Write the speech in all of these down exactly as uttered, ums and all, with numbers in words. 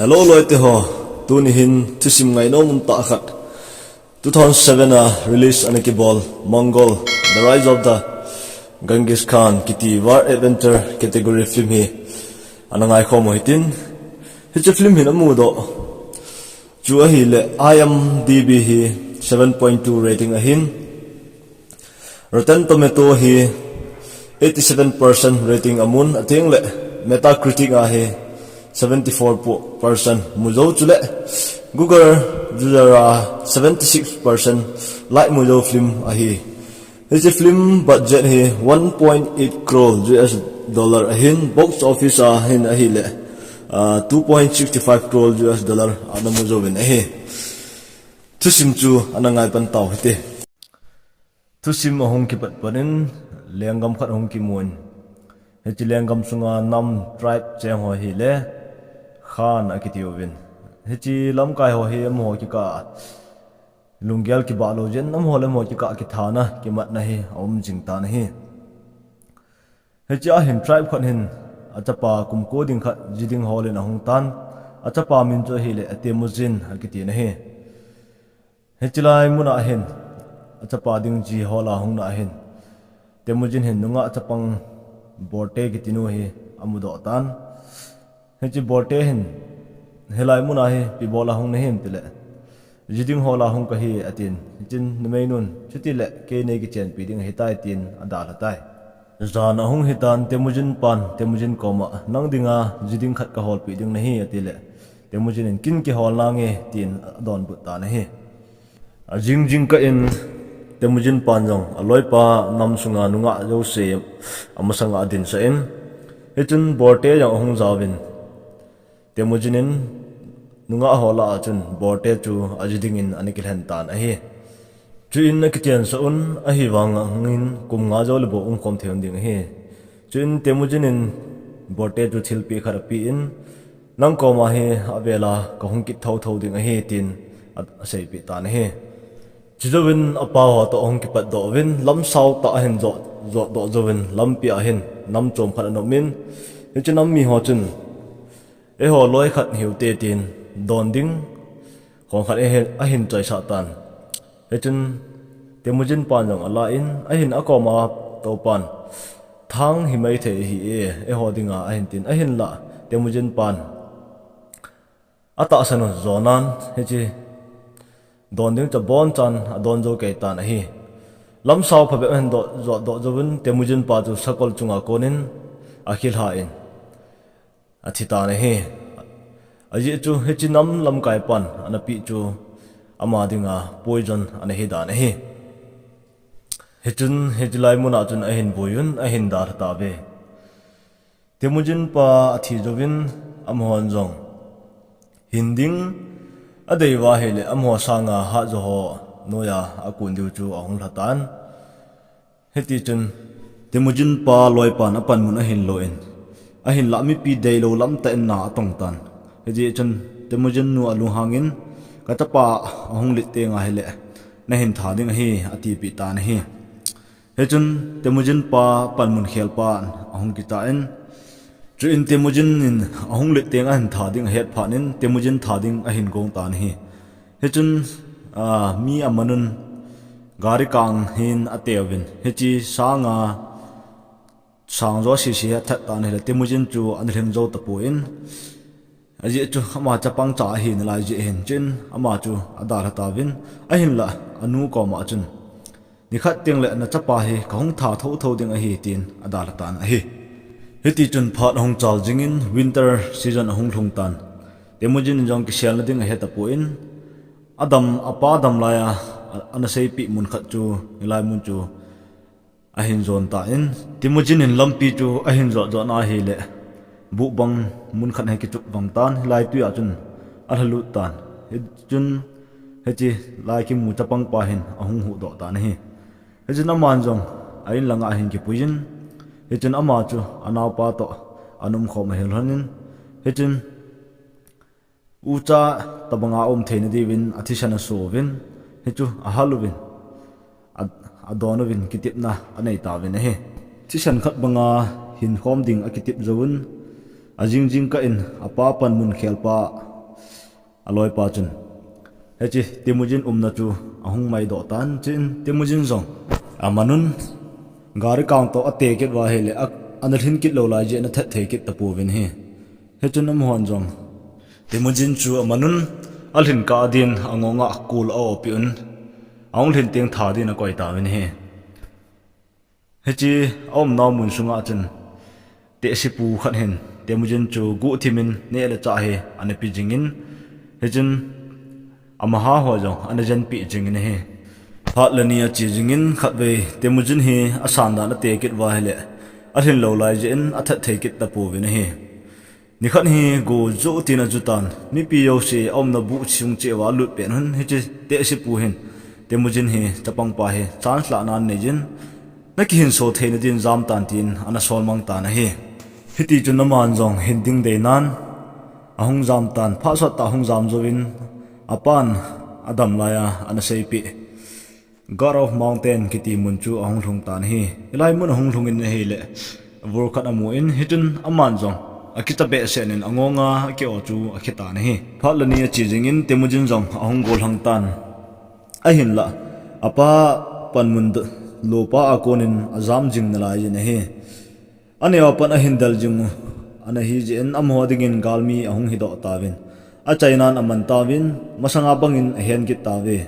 Hello loite ho, tuni hin thusim ngainom tah khat, two thousand seven a release ana kibol Mongol, The Rise of the Genghis Khan kiti war adventure category film hi ana ngaikhom u hitin, hiche film hin amudoh chu ahile IMDb hi seven point two rating ahin, Rotten Tomato hi eighty seven percent rating amun, ateng le Metacritic a hi seventy four percent mu jou, chule Google user a seventy six percent like mu jou film ahi. Hiche film budget hi one point eight crore U S dollar ahin, box office a hin ahile, ah, two point six five crore U S dollar ana mu jouvin ahi. Thusim chu ana ngaipan tau hite. Thusim ahung kipat panin lenggam khat ahung kimun. Hiche lenggam sunga nam, tribe cheng ho hile Khan akitiuvin. Hiche lamkai ho hi amaho kikah a lunggel kibah lou jeh in amaho le amaho kikah a kithana, kimatna hi aum jing tan ahi. Hiche a hin tribe khat hin achapa kum ko ding khat ji ding holin ahung tan. Achapa min chu ahile Temujin akitin ahi. Hiche lai muna hin achapa ding ji hola ahungna hin Temujin hin nungah chapang Borte kitinu hi amudoh tan. Hiche Borte hin hilai muna hi ipi bola hung nahim tile, ji ding hola hung kahi atin. Hichun numeinun, chutile kei nei kichenpi ding ahitai tin adalha tai. Jan ahung hitan Temujin pan Temujin koma, nang dinga ji ding khat kaholpeh ding nahi atile, Temujin in kin kihol nange tin adonbut tan ahi. Ajing jingkah in Temujin pan jong aloipa nam sunga nungah jouse amasanga adinsah in, hichun Borte jong ahung jaovin, Temujin in nungah ho lah a chun Borte chu aji dingin ana kilhen tan ahi. Chuin akichensah un, ahivangin kum nga jou le bou umkhom thei un ding ahi. Chuin Temujin in Borte chu thilpeh khat apen, nang koma hi avela kahung kit thotho ding ahi tin aseipeh tan ahi. Chujouvin apa ho toh ahung kipatdoh uvin, lamsao tah ahin jot, jotdoh jouvin, lampi a hin nam chom khat ana umin, hiche nam miho chun, eiho loi khat hiute tin don ding khon khat ahin, ahin choisah tan. Hichun Temujin pan jong alan, ahin akoma toupan, thang himai thei ahi e, eiho dinga ahin tin, ahinla Temujin pan atahsan u jonan, hiche don ding chu abonchan adon jou kei tan ahi. Lamsao phabep ahin do, jotdoh jouvin Temujin pa chu sakol chunga konin akhilhan athi tan ahi. Ajeh chu hiche nam lamkai pan ana peh chu ama dinga poison ana hidan ahi. Hichun hiche lai muna chun ahin vuiyun, ahin dalha tauve. Temujin pa athi jouvin amahon jong hin ding adei uva ahile amaho sanga hatjo ho noiya akon diu chu ahung lha tan. Hitichun Temujin pa loipan apanmun ahin louvin, ahinlah mipi deilou lamtah in na atong tan. Hitichun Temujin nu alunghangin, kachapa ahung lit teng ahile nahin tha ding ahi, atipeh tan ahi. Hichun Temujin pa panmun khelpan ahung kitan, chuin Temujin in ahung lit teng ahin tha ding ahet phatnin Temujin tha ding ahin gong tan ahi. Hichun, ah, mi amanun gari kang hin ateuvin, hiche sanga sang jo sese hi athat tan ahile Temujin chu ana lhing jou tapon, ajeh chu ama chapang cha ahi nalai jeh hin, chuin ama chu adalha tauvin, ahinlah anu koma chun, nikhat tengle nachapa hi kahung tha thotho ding ahi tin adalha tan ahi. Hitichun phat ahung chal jingin winter season ahung lhung tan. Temujin in jong kiselna ding ahetapon, adam, apa dam laiya ana seipeh mun khat chu, hilai mun chu ahin jon tan, Temujin in lampi chu ahin jot jotna ahile, buhbang mun khat hi kichup vang tan, hilai tuiya chun alhalut tan. Hichun hiche lai kimu chapang pa hin ahung huhdoh tan ahi. Hichun aman jong a-in langa ahin kipuiyin, hichun ama chu anaopa toh ana umkhom ahi lhonin, hichun ucha tobanga aum theina diuvin athisan asouvin, hichu ahal uvin, a, adon uvin kitepna anei tauvin ahi. Thisan khat banga hinkhom ding akitep jouvun, ajing jingkah in apa panmun khelpa Aloipa chun, hiche Temujin umna chu ahung maidoh tan, chuin Temujin jong amanun, gari kang toh ate kit uva ahile, a, ana lhin kit lou lai jeh in athat thei kit tapouvin ahi. Hichun amahon jong Temujin chu amanun, alhin kah din angonga kul a-opeh un, ahung lhin teng tha din akoi tauvin ahi. Hiche aumnau mun sunga chun tehsepu khat hin Temujin chu guhthimin neh le chah hi ana pe jingin, hichun amaha ho jong ana jenpeh jingin ahi. Phat le ni ache jingin khatvei Temujin hi asan dan ate kit uva ahile, alhin lou lai jeh in athat thei kit tapouvin ahi. Nikhat hi go joh tin ajutan, mipi jouse aumna buh chung cheh uva alut pet un, hiche tehsepu hin Temujin hi chapangpa hi chance lahna aneiyin, nakihinso theina din jamtan tin ana solmang tan ahi. Hitichun aman jong hin ding deinan ahung jamtan, phat sottah ahung jam jouvin, apan adam laiya ana seipeh God of Mountain kiti mun chu ahung lhung tan ahi. Hilai mun ahung lhungin ahile, vur khat amun, hichun aman jong akicha behseh in angonga aki-o chu akhe tan ahi. Phat le ni ache jingin Temujin jong ahung gollhang tan. Ahinlah, apa panmun d-, lopa a konin ajam jing nalaiyin ahi. Aneo a pat ahin del jing u ana hijeh in, amaho dingin galmi ahung hidoh tauvin, achainan aman tauvin, masanga bangin ahen kit tauve.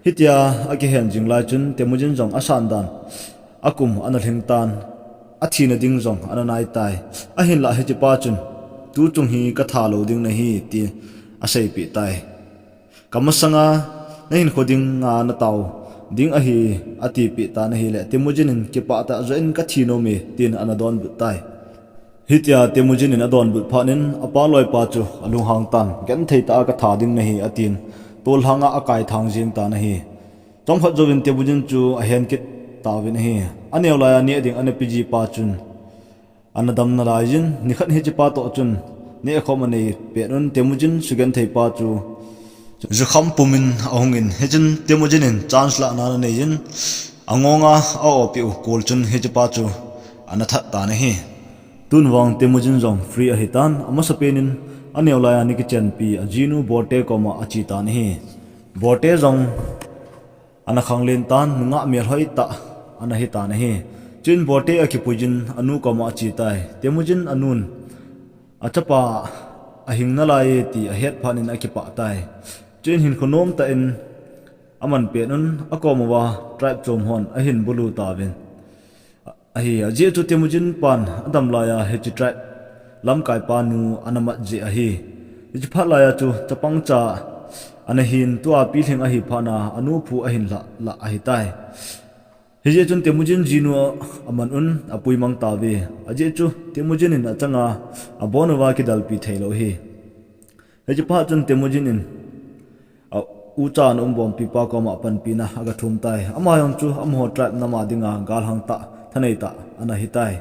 Hitia akihen jing lai chun Temujin jong asan dan, akum ana lhing tan, athina ding jong ana nai tai. Ahinlah hichepa chun, tuchung hi katha lou ding nahi, tin aseipeh tai. Kamasanga nahinkho dinga natao ding ahi, atipeh tan ahile, Temujin in kipah tah joh in kathi nome, tin ana donbut tai. Hitia Temujin in adonbut phat in, apa loipa chu alunghang tan, genthei tah a katha ding nahi, atin, tollhanga akaithang jeng tan ahi. Chomkhat jouvin Temujin chu ahen kit tauvin ahi. Aneo laiya neh ding ana pe jipa chun, ana dam nalaiyin, nikhat hichepa toh chun nehkhom anei pet un, Temujin sugentheipa chu jukham pumin ahungin, hichun Temujin in chance lahna aneiyin, angonga a-opeh u kul chun hichepa chu ana that tan ahi. Tun vang Temujin jong free ahitan, amasapen in aneo laiya ana kichenpi ajinu Bote koma ache tan ahi. Bote jong ana khanglen tan, nungah melhoi tah ana hitan ahi. Chuin Bote akipuiyin anu koma ache tai. Temujin anun achapa ahing nalaiye ti ahet phat in akipah tai. Chuin hinkho nomtah in aman pet un, akom uva tribe chom hon ahin bulu tauvin ahi. Ajeh chu Temujin pan adam laiya hiche tribe lamkaipa nu ana mat jeh ahi. Hiche phat laiya chu chapangcha ana hin, tua pilhing ahi phatna anu phu ahin lhah lah ahitai. Hijeh chun Temujin jinu aman un apuimang tauve. Ajeh chu Temujin in achanga abon uva kidalpi theilou ahi. Hiche phat chun Temujin in a ucha ana umbompipa koma panpina agathum tai. Ama jong chu amaho tribe nama dinga galhang tah, thanei tah ana hitai.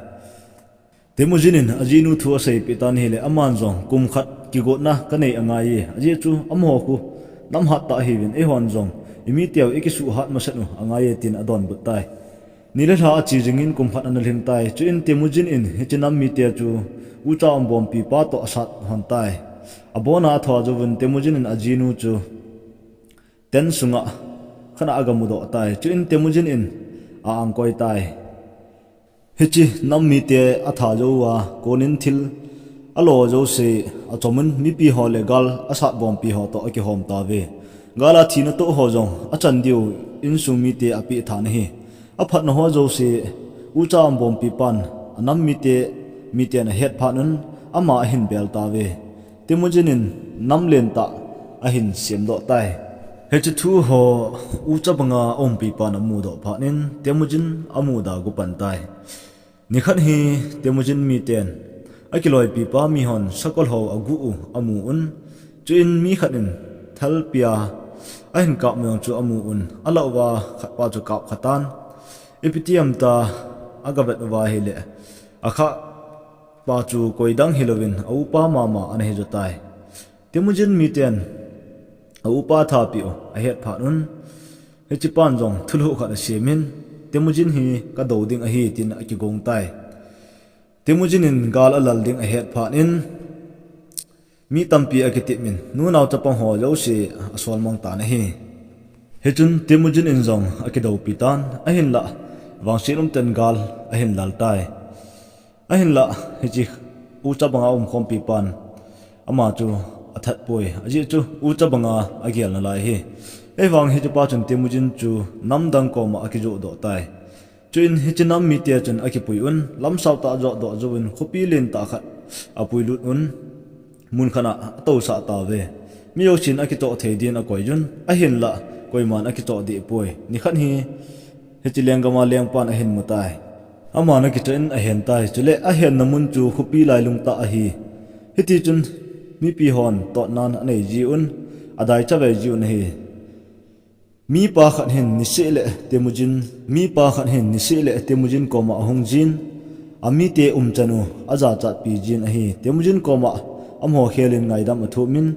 Temujin in ajinu thu aseipeh tan ahile, aman jong kum khat kigotna kanei angaiye. Ajeh chu amaho khu nam hattah ahiuvin, eihon jong imiteu ikisuh hat masat u angaiye, tin adonbut tai. Ni le lha ache jingin kum khat ana lhing tai. Chuin Temujin in hiche nam mite chu ucha umbompipa toh asat lhon tai. Abona athou jouvun Temujin in ajinu chu tent sunga khat a agamudoh tai. Chuin Temujin in a-angkoi tai. Hiche nam mite atha jouva konin thil alo jouse achomun, mipi ho le gal asatbompi ho toh akihom tauve. Gal a thina toh ho jong achan diu insung mite apeh tha ahi. Aphatna ho jouse ucha umbompipan anam mite, miten ahet phat un ama ahin bel tauve. Temujin in nam lentah ahin semdoh tai. Hiche thu ho ucha banga aumpipan amudoh phat in Temujin amuda gu pan tai. Nikhat hi Temujin miten akiloipipa mihon sakol ho aguh u amun, chuin mi khat in thalpia ahin kap jong chu amun, alah uva khatpa chu kap khatan, ipi ti ham tia agavet uva ahile, akhahpa chu koidang hilouvin aupa mama ana hijo tai. Temujin miten aupa thapeh u ahet phat un, hichepan jong thulhuh khat asemin, Temujin hi kadou ding ahi, tin akigong tai. Temujin in gal alal ding ahet phat in, mi tampi akitep in, nunao chapang ho jouse asol mang tan ahi. Hichun Temujin in jong akidoupi tan, ahinlah vangset umtah in gal ahin lal tai. Ahinlah hiche ucha banga umkhompi pan ama chu athat poi. Ajeh chu ucha banga agel nalai ahi. Ahivang hichepa chun Temujin chu namdang koma akijoh doh tai. Chuin hiche nam mite chun akipui un, lamsao tah joh doh jouvin khopi lentah khat apuilut un, mun khat a atousah tauve. Mi jousen akichoh thei din akoi un, ahinlah koiman akichoh deh poi. Nikhat hi hiche lenggam a lengpan ahin mu tai. Aman akichoh in ahen tai. Chule ahenna mun chu khopi lailung tah ahi. Hitichun mipi hon totnan anei jiuvin, adaicha ve jiuvin ahi. Mipa khat hin niseh le Temujin, mipa khat hin niseh le Temujin koma ahung jin, amite umchan u ajachatpi jin ahi. Temujin koma amaho khelin ngaidam athumin,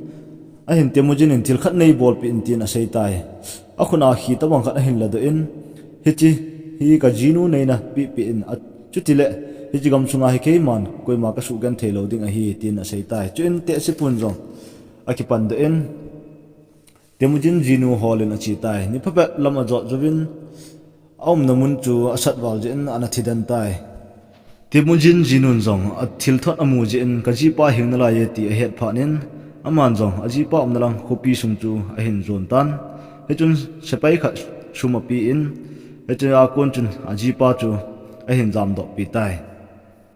ahin Temujin in thil khat neibolpeh in tin asei tai. Akhut a khi tobang khat ahin ladoh in, hiche hi kajinu neina pehpeh in, chutile hiche gamsunga hi keiman koima kasugenthei lou ding ahi tin asei tai. Chuin tehse pun jong akipandoh in, Temujin jinu holin ache tai. Ni phabep lam ajot jouvin, aumna mun chu asat val jeh in ana thiden tai. Temujin jinun jong athil thot amu jeh in, kajipa hing nalaiye ti ahet phat in, aman jong ajipa umna lang khopi sung chu ahin jon tan. Hichun sepai khat sum apen, hichea kon chun ajipa chu ahin jamdohpi tai.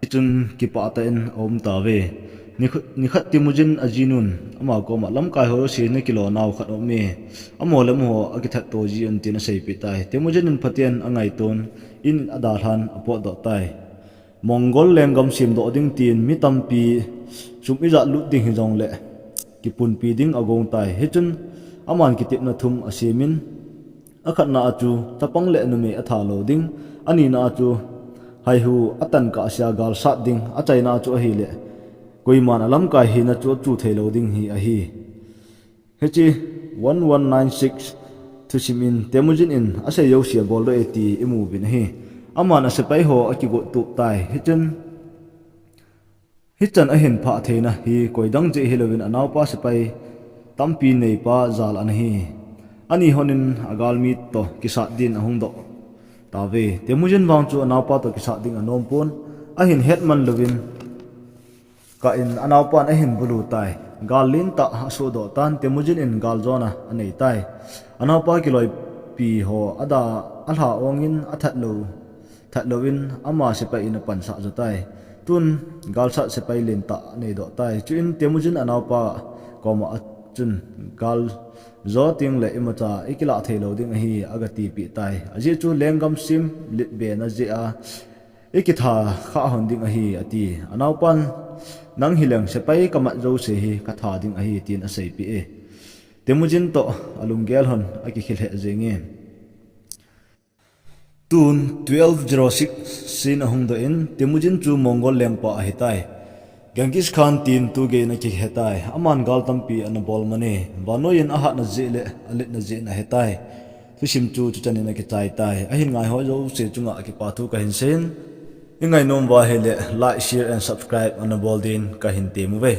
Hichun kipah tah in aum tauve. Nikhat, nikhat Temujin ajinun ama koma, lamkai ho jouse nakilonau khat aume. Amaho le amaho akithat to jiuvin tin aseipeh tai. Temujin in phaten angaiton in adalhan apotdoh tai. Mongol lenggam semdoh ding tin mi tampi sum ijat lut ding hijongle kipunpi ding agong tai. Hichun aman kitepna thum asemin, akhatna a chu chapang le numei athat lou ding, anina a chu haihu atan kahsea gal sat ding, achaina a chu ahile koiman alamkai hina chu achu thei lou ding hi ahi. Hiche one one nine six thusim in Temujin in asei jouse aboldoh e ti imu uvin ahi. Aman asepai ho akigot tup tai. Hichun hichan ahin phah theina hi koidang jeh hilouvin anaopa sepai tampi neipa jal ana hi. Ani honin agalmi toh kisat din ahung doh tauve. Temujin vang chu anaopa toh kisat ding anom pon, ahin hetman louvin kah in anaopan ahin bulu tai. Gal lentah asohdoh tan, Temujin in galjona anei tai. Anaopa kiloipi ho ada alha ongin athat lou, that louvin ama sepai in apansah jo tai. Tun galsat sepai lentah aneidoh tai. Chuin Temujin anaopa koma chun, gal jo tengle imacha ikilah thei lou ding ahi, agatipeh tai. Ajeh chu lenggam sem letbena jeh a ikitha khah hon ding ahi, ati. Anaopan, nang hileng sepai kamat jouse hi katha ding ahi, tin aseipeh e. Temujin toh alunggel hon akikhel lheh jenge. Tun twelve zero six sin ahung doh in, Temujin chu Mongol lengpa ahitai. Genghis Khan tin tugei in akihetai. Aman gal tampi ana bol mane. Vannoi in ahatna jeh le aletna jeh in ahetai. Thusim chu chuchan in akichai tai. Ahin ngaiho jouse chunga kipathu kahin seiyin, ingainom uva ahile like, share and subscribe ana bol din kahin temuve.